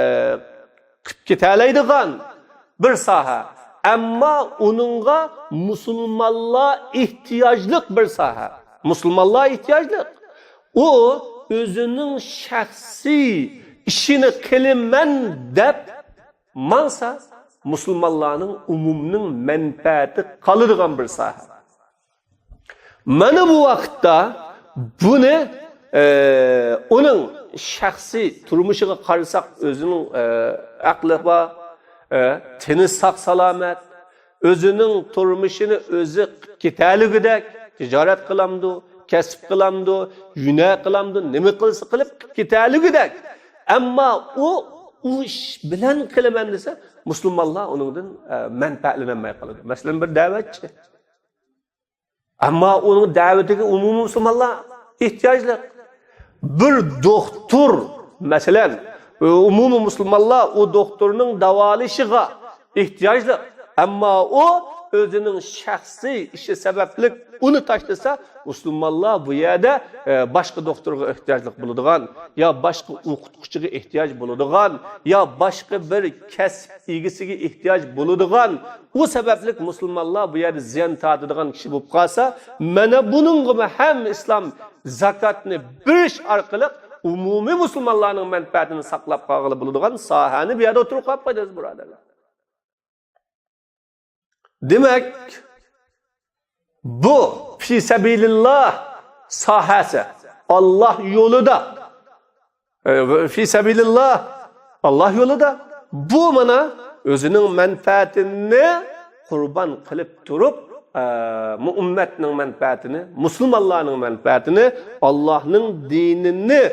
قىلىپ كېتەلەيدىغان بىر ساھە. ئەمما ئۇنىڭغا مۇسۇلمانلار ئېھتىياجلىق بىر ساھە. مۇسۇلمانلار ئېھتىياجلىق. ئۇ ئۆزىنىڭ شەخسىي ئىشىنى قىلىمەن دەپ ماڭسا، مۇسۇلمانلارنىڭ ئومۇمنىڭ مەنپەئەتى قالىدىغان بىر ساھە. مانا بۇ ۋاقىتتا بۇنى، ئە، ئۇنىڭ شەخسىي تۇرمۇشىغا قارىساق، ئۆزىنىڭ، ئە، ئەقلى بار، ئە، تېنى ساق-سالامەت، ئۆزىنىڭ تۇرمۇشىنى ئۆزى قىلىپ كېتەلىگۈدەك، تىجارەت قىلامدۇ، كەسىپ قىلامدۇ، ھۈنەر قىلامدۇ، نېمە قىلسا قىلىپ، قىلىپ كېتەلىگۈدەك. ئەمما ئۇ، ئۇ ئىش بىلەن قىلىمەن دېسە، مۇسۇلمانلار ئۇنىڭدىن، ئە، مەنپەئەتلىنەلمەي قالىدۇ. مەسىلەن، بىر دەۋەتچى. ئەمما ئۇنىڭ دەۋىتىگە ئومۇمىي مۇسۇلمانلار ئېھتىياجلىق. بىر دوختۇر، مەسىلەن، ئومۇمىي مۇسۇلمانلار ئۇ دوختۇرنىڭ داۋالىشىغا ئېھتىياجلىق. ئەمما ئۇ ئۆزىنىڭ شەخسىي ئىشى سەۋەبلىك ئۇنى تاشلىسا، مۇسۇلمانلار بۇ يەردە، ئە، باشقا دوختۇرغا ئېھتىياجلىق بولىدىغان، يا باشقا ئوقۇتقۇچىغا ئېھتىياج بولىدىغان، يا باشقا بىر كەسىپ ئىگىسىگە ئېھتىياج بولىدىغان، ئۇ سەۋەبلىك مۇسۇلمانلار بۇ يەردە زىيان تارتىدىغان كىشى بولۇپ قالسا، مانا بۇنىڭغىمۇ ھەم ئىسلام زاكاتنى بېرىش ئارقىلىق ئومۇمىي مۇسۇلمانلارنىڭ مەنپەئەتىنى ساقلاپ قالغىلى بولىدىغان ساھەنى بۇ يەردە ئوتتۇرىغا قويۇپ قويدى، ئەزىز بۇرادەرلەر. دېمەك، بۇ في سبيل الله ساھەسى، ئاللاھ يولىدا، ئە، في سبيل الله، ئاللاھ يولىدا، بۇ مانا ئۆزىنىڭ مەنپەئەتىنى قۇربان قىلىپ تۇرۇپ، ئە، بۇ ئۈممەتنىڭ مەنپەئەتىنى، مۇسۇلمانلارنىڭ مەنپەئەتىنى، ئاللاھنىڭ دىنىنى،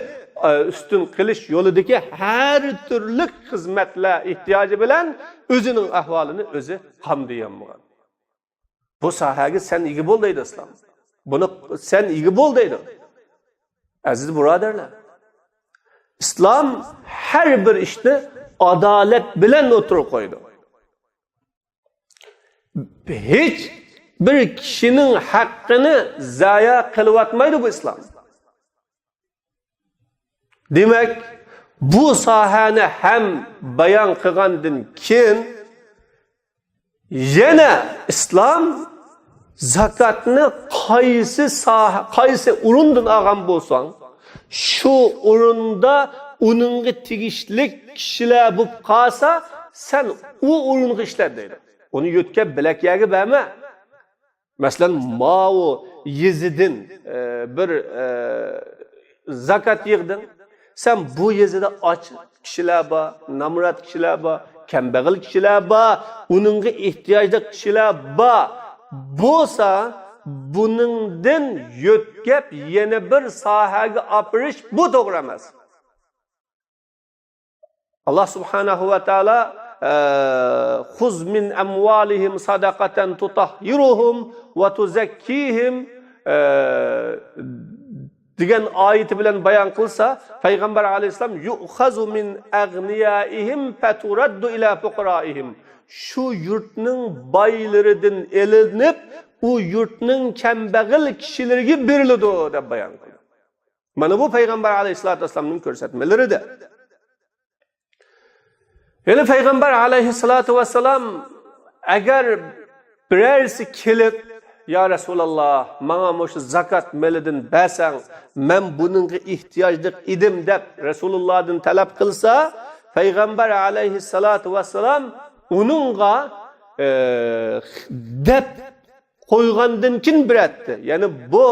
ئە، ئۈستۈن قىلىش يولىدىكى ھەر تۈرلۈك خىزمەتلەر ئېھتىياجى بىلەن ئۆزىنىڭ ئەھۋالىنى ئۆزى قامدىيالمىغان. بۇ ساھەگە سەن ئىگە بول دەيدۇ ئىسلام. بۇنى سەن ئىگە بول دەيدۇ. ئەزىز بۇرادەرلەر، ئىسلام ھەر بىر ئىشنى ئادالەت بىلەن ئوتتۇرىغا قويىدۇ. ھېچ بىر كىشىنىڭ ھەققىنى زايە قىلىۋاتمايدۇ بۇ ئىسلام. دېمەك، بۇ ساھەنى ھەم بايان قىلغاندىن كېيىن، يەنە ئىسلام زاكاتنى قايسى ساھە، قايسى ئورۇندىن ئالغان بولساڭ، شۇ ئورۇندا ئۇنىڭغا تېگىشلىك كىشىلەر بولۇپ قالسا، سەن ئۇ ئورۇنغا ئىشلەت دەيدۇ. ئۇنى يۆتكەپ بۆلەك يەرگە بەرمە. مەسىلەن، ماۋۇ يېزىدىن، ئە، بىر، ئە، زاكات يىغدىڭ. سەن بۇ يېزىدا ئاچ كىشىلەر بار، نامرات كىشىلەر بار، كەمبەغەل كىشىلەر بار، ئۇنىڭغا ئېھتىياجلىق كىشىلەر بار بولسا، بۇنىڭدىن يۆتكەپ يەنە بىر ساھەگە ئاپىرىش، بۇ توغرا ئەمەس. ئاللاھ سۇبھانەھۇ ۋە تائالا، ئە، خۇز مىن ئەمۋالىھىم سەدەقەتەن تۇتەھھىرۇھۇم ۋە تۇزەككىھىم، ئە، دېگەن ئايىتى بىلەن بايان قىلسا، پەيغەمبەر ئەلەيھىسسالام، يۇئخەزۇ مىن ئەغنىيائىھىم فەتۇرەددۇ ئىلە فۇقىرائىھىم، شۇ يۇرتنىڭ بايلىرىدىن ئېلىنىپ، ئۇ يۇرتنىڭ كەمبەغەل كىشىلىرىگە بېرىلىدۇ، دەپ بايان قىلدى. مانا بۇ پەيغەمبەر ئەلەيھىسسالاتۇ ۋەسسالامنىڭ كۆرسەتمىلىرىدە. يەنى پەيغەمبەر ئەلەيھىسسالاتۇ ۋەسسالام ئەگەر بىرەرسى كېلىپ، يا رەسۇلاللا، ماڭا مۇشۇ زاكات مېلىدىن بەرسەڭ، مەن بۇنىڭغا ئېھتىياجلىق ئىدىم، دەپ رەسۇلۇللادىن تەلەپ قىلسا، پەيغەمبەر ئەلەيھىسسالاتۇ ۋەسسالام ئۇنىڭغا، ئە، دەپ قويغاندىن كېيىن بېرەتتى. يەنى بۇ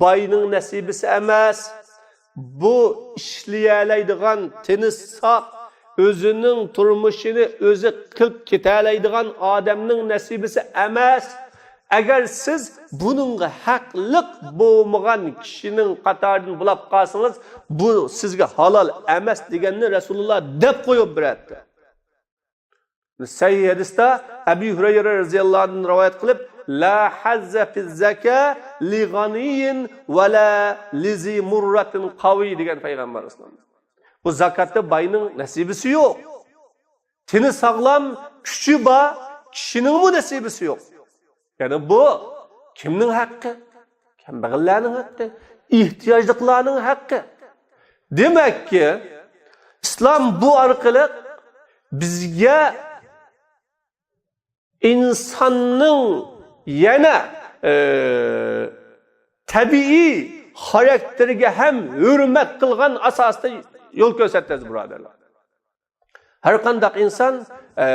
باينىڭ نەسىبىسى ئەمەس. بۇ ئىشلىيەلەيدىغان، تېنى ساق، ئۆزىنىڭ تۇرمۇشىنى ئۆزى قىلىپ كېتەلەيدىغان ئادەمنىڭ نەسىبىسى ئەمەس. ئەگەر سىز بۇنىڭغا ھەقلىق بولمىغان كىشىنىڭ قاتارىدىن بولاپ قالسىڭىز، بۇ سىزگە ھالال ئەمەس دېگەننى رەسۇلۇللا دەپ قويۇپ بېرەتتى. سەھىھ ھەدىستە ئەبى ھۇرەيرە رەزىياللاھۇ ئەنھۇدىن رىۋايەت قىلىپ، لا ھەززە فىززەكا لىغەنىيين ۋەلا لىزى مۇررەتىن قەۋىي دېگەن پەيغەمبەر ئەلەيھىسسالام. بۇ زاكاتتا باينىڭ نەسىبىسى يوق. تېنى ساغلام، كۈچى بار كىشىنىڭمۇ نەسىبىسى يوق. يەنى بۇ كىمنىڭ ھەققى؟ كەمبەغەللەرنىڭ ھەققى، ئېھتىياجلىقلارنىڭ ھەققى. دېمەككى، ئىسلام بۇ ئارقىلىق بىزگە ئىنساننىڭ يەنە، ئە، تەبىئىي خاراكتېرىگە ھەم ھۆرمەت قىلغان ئاساستا يول كۆرسەتتى، ئەزىز بۇرادەرلەر. ھەر قانداق ئىنسان، ئە،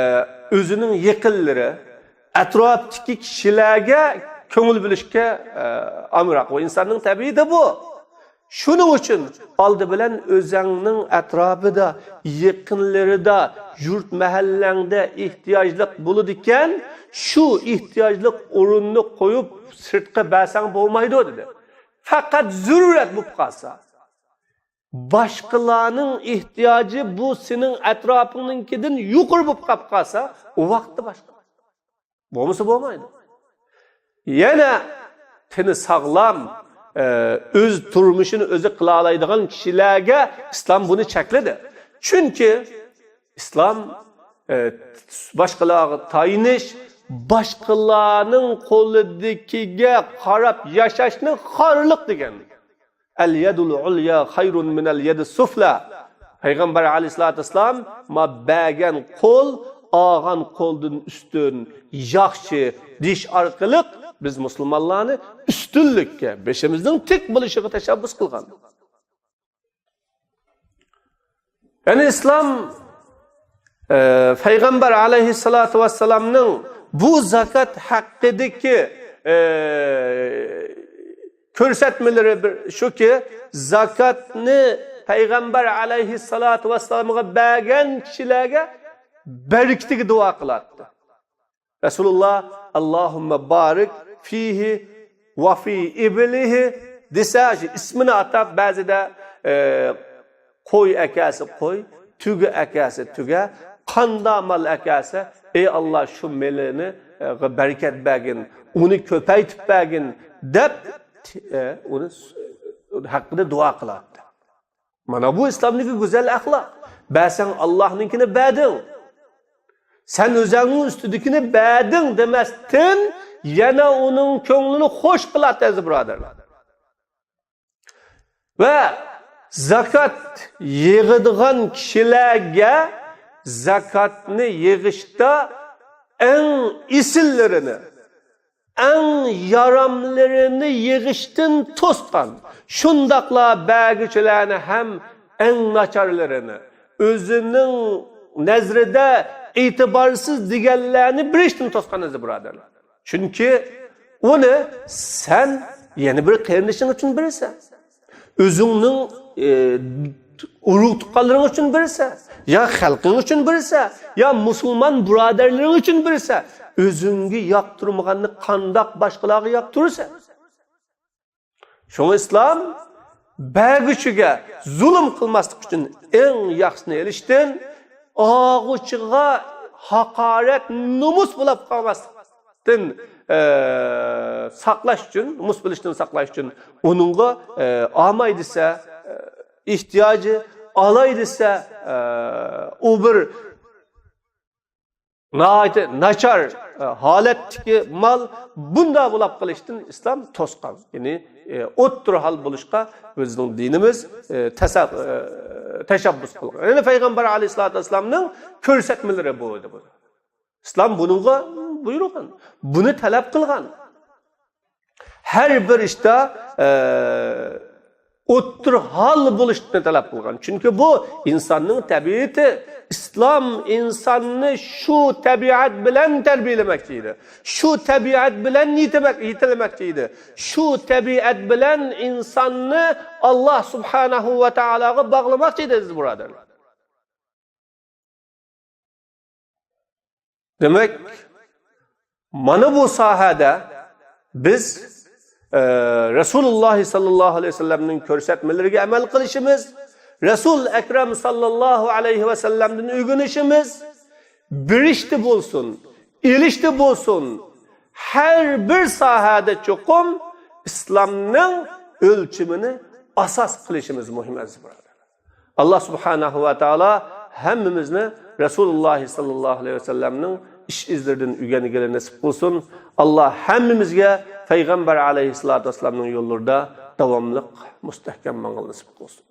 ئۆزىنىڭ يېقىنلىرى، ئەتراپتىكى كىشىلەرگە كۆڭۈل بۆلۈشكە، ئە، ئامراق. بۇ ئىنساننىڭ تەبىئىتى بۇ. شۇنىڭ ئۈچۈن ئالدى بىلەن ئۆزەڭنىڭ ئەتراپىدا، يېقىنلىرىدا، يۇرت مەھەللەڭدە ئېھتىياجلىق بولىدىكەن، شۇ ئېھتىياجلىق ئورۇننى قويۇپ سىرتقا بەرسەڭ بولمايدۇ، دېدى. پەقەت زۆرۈرەت بولۇپ قالسا. باشقىلارنىڭ ئېھتىياجى بۇ سېنىڭ ئەتراپىڭنىڭكىدىن يۇقىرى بولۇپ قاپ قالسا، ئۇ ۋاقىتتا باشقا. بولمىسا بولمايدۇ. يەنە تېنى ساغلام، ئە، ئۆز تۇرمۇشىنى ئۆزى قىلالايدىغان كىشىلەرگە ئىسلام بۇنى چەكلىدى. چۈنكى ئىسلام، ئە، باشقىلارغا تايىنىش، باشقىلارنىڭ قولىدىكىگە قاراپ ياشاشنى خارلىق دېگەن. «ئەل يەدۇل ئۇليا خەيرۇن مىنەل يەدىس سۇفلا». پەيغەمبەر ئەلەيھىسسالاتۇ ۋەسسالام، ما بەرگەن قول ئالغان قولدىن ئۈستۈن، ياخشى دېيىش ئارقىلىق بىز مۇسۇلمانلارنى ئۈستۈنلۈككە، بېشىمىزنىڭ تىك بولۇشىغا تەشەببۇس قىلغان. يەنى ئىسلام، ئە، پەيغەمبەر ئەلەيھىسسالاتۇ ۋەسسالامنىڭ بۇ زاكات ھەققىدىكى، ئە، كۆرسەتمىلىرى بىر شۇكى، زاكاتنى پەيغەمبەر ئەلەيھىسسالاتۇ ۋەسسالامغا بەرگەن كىشىلەرگە بەرىكىتىگە دۇئا قىلاتتى. رەسۇلۇللا، «ئاللاھۇممە بارىك فىھى ۋە فى ئىبلىھى» دېسە، شۇ ئىسمىنى ئاتاپ، بەزىدە، ئە، قوي ئەكەلسە قوي، تۆگە ئەكەلسە تۆگە، قانداق مال ئەكەلسە، «ئەي ئاللا، شۇ مېلىنى، ئە، بەرىكەت بەرگىن، ئۇنى كۆپەيتىپ بەرگىن» دەپ، ئە، ئۇنى ھەققىدە دۇئا قىلاتتى. مانا بۇ ئىسلامدىكى گۈزەل ئەخلاق. بەرسەڭ ئاللاھنىڭكىنى بەردىڭ. سەن ئۆزۈڭنىڭ ئۈستىدىكىنى بەردىڭ دېمەستىن، يەنە ئۇنىڭ كۆڭلىنى خوش قىلاتتى، ئەزىز بۇرادەرلەر. ۋە زاكات يىغىدىغان كىشىلەرگە زاكاتنى يىغىشتا ئەڭ ئېسىللىرىنى، ئەڭ ياراملىرىنى يىغىشتىن توسقان، شۇنداقلا بەرگۈچىلەرنى ھەم ئەڭ ناچارلىرىنى، ئۆزىنىڭ نەزىرىدە ئېتىبارسىز دېگەنلەرنى بېرىشتىن توسقان، ئەزىز بۇرادەرلەر. چۈنكى ئۇنى سەن يەنە بىر قېرىندىشىڭ ئۈچۈن بېرىسەن. ئۆزۈڭنىڭ، ئە، ئۇرۇق تۇغقانلىرىڭ ئۈچۈن بېرىسەن، يا خەلقىڭ ئۈچۈن بېرىسەن، يا مۇسۇلمان بۇرادەرلىرىڭ ئۈچۈن بېرىسەن، ئۆزۈڭگە ياقتۇرمىغاننى قانداق باشقىلارغا ياقتۇرىسەن؟ شۇڭا ئىسلام بەرگۈچىگە زۇلۇم قىلماسلىق ئۈچۈن ئەڭ ياخشىسىنى ئېلىشتىن، ئالغۇچىغا ھاقارەت، نومۇس بولۇپ قالماسلىق دىن، ئە، ساقلاش ئۈچۈن، نومۇس بولۇشتىن ساقلاش ئۈچۈن، ئۇنىڭغا، ئە، ئالماي دېسە، ئە، ئېھتىياجى، ئالاي دېسە، ئە، ئۇ بىر ناھايىتى ناچار، ئە، ھالەتتىكى مال، بۇنداق بولاپ قېلىشتىن ئىسلام توسقان. يەنى، ئە، ئوتتۇرا ھال بولۇشقا بىزنىڭ دىنىمىز، ئە، تەسە-، ئە، تەشەببۇس قىلغان. يەنى پەيغەمبەر ئەلەيھىسسالاتۇ ۋەسسالامنىڭ كۆرسەتمىلىرى بۇ ئىدى بۇ. ئىسلام بۇنىڭغا بۇيرۇغان، بۇنى تەلەپ قىلغان. ھەر بىر ئىشتا، ئە، ئوتتۇرا ھال بولۇشنى تەلەپ قىلغان. چۈنكى بۇ ئىنساننىڭ تەبىئىتى. ئىسلام ئىنساننى شۇ تەبىئەت بىلەن تەربىيەلىمەكچى ئىدى. شۇ تەبىئەت بىلەن يېتىمەك-، يېتىلىمەكچى ئىدى. شۇ تەبىئەت بىلەن ئىنساننى ئاللا سۇبھانەھۇ ۋە تائالاغا باغلىماقچى ئىدى، ئەزىز بۇرادەرلەر. دېمەك، مانا بۇ ساھەدە بىز، ئە، رەسۇلۇللاھ ساللاللاھۇ ئەلەيھى ۋەسەللەمنىڭ كۆرسەتمىلىرىگە ئەمەل قىلىشىمىز، رەسۇل ئەكرەم ساللاللاھۇ ئەلەيھى ۋەسەللەمدىن ئۆگىنىشىمىز، بېرىشتە بولسۇن، ئېلىشتە بولسۇن، ھەر بىر ساھەدە چوقۇم ئىسلامنىڭ ئۆلچىمىنى ئاساس قىلىشىمىز مۇھىم، ئەزىز بۇرادەر. ئاللا سۇبھانەھۇ ۋە تائالا ھەممىمىزنى رەسۇلۇللاھ ساللاللاھۇ ئەلەيھى ۋەسەللەمنىڭ ئىش ئىزلىرىدىن ئۆگەنگىلى نېسىپ قىلسۇن. ئاللا ھەممىمىزگە پەيغەمبەر ئەلەيھىسسالاتۇ ۋەسسالامنىڭ يوللىرىدا داۋاملىق مۇستەھكەم ماڭغىلى نېسىپ قىلسۇن.